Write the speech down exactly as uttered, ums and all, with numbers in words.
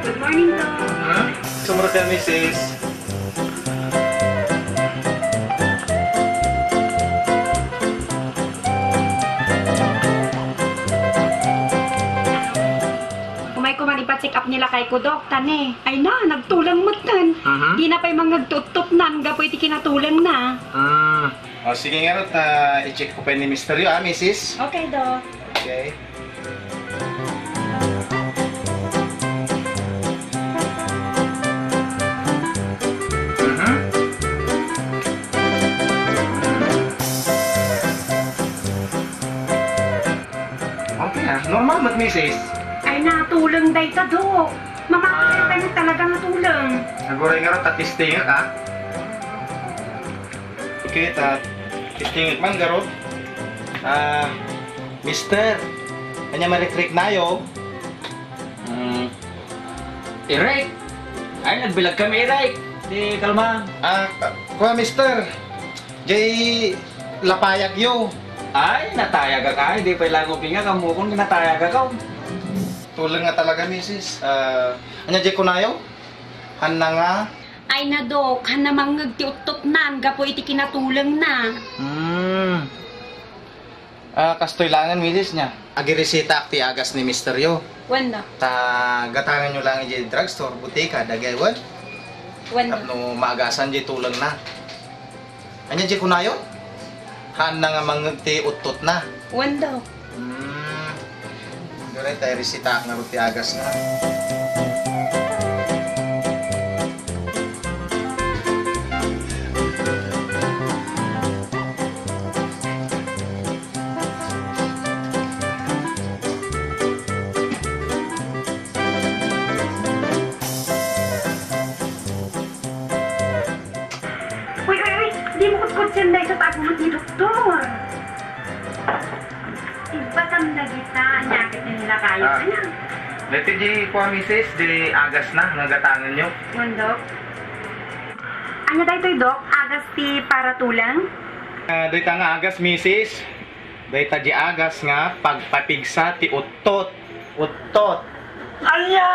Good morning, Doc. Ha? Sumurot ka, misis. Umayko man ipa-check up ni lakayko, Doc, ta ni. Ay na, nagtuleng metten. Mhm. Dina pay mangngeg ti uttotna gapu iti kinatulengna. Ah. O, sige ngarud, ah, i-check ko pay ni misteryo, ah, misis. Okay, Doc. Okay. Mhm. Okay, ah. Normal met, misis. Ay, natuleng dayta, Doc. Mamakita Ah. Talaga nga tuleng. Aguray ngarud, ta testingek, ah. Okay, ta testingek man, ngarud. Ah, mister, ania man rikriknayo? Hmm, Eric? Ay, nagbilag kami, Eric. Di kalma. Ah, kua, mister. Jay lapayagyo. Ay, natayagak, ay. Di pay laeng ubingak, ammokon, natayagak, aw. Tuleng nga talaga, misis. Ah, ania jay kunayo? Hanna nga? Ay na, Dok, hanna mangngeg ti uttotnan gapu iti kinatulengna. Hmm. Ah, kastoy laengen, misis, nia. Agiresitaak ti agas ni misteryo. Wenno. Ta gatangenyo laeng idiay drugstore, butika, dagay, wen? Wenno. Tapno maagasan diay tulengna. Ania diay kunayo? Hanna nga mangngeg ti uttotna. Wenno. Hmm. Dagay ta iresitaak ngarud ti agasna. Uy, uy, uy! Dimo kutkutsen dayta ta agumat ni doktor. Ibbatam dagita, ania ket ni nilakayo. Ah. Ania? Daytoy diay kua, misis, diay agasna nga gatangenyo. Wen, Dok. Ania daytoy, Dok? Agas ti para tuleng? Ah, dayta nga agas, misis. Dayta diay agas nga pagpapigsa ti uttot. Uttot. Ania?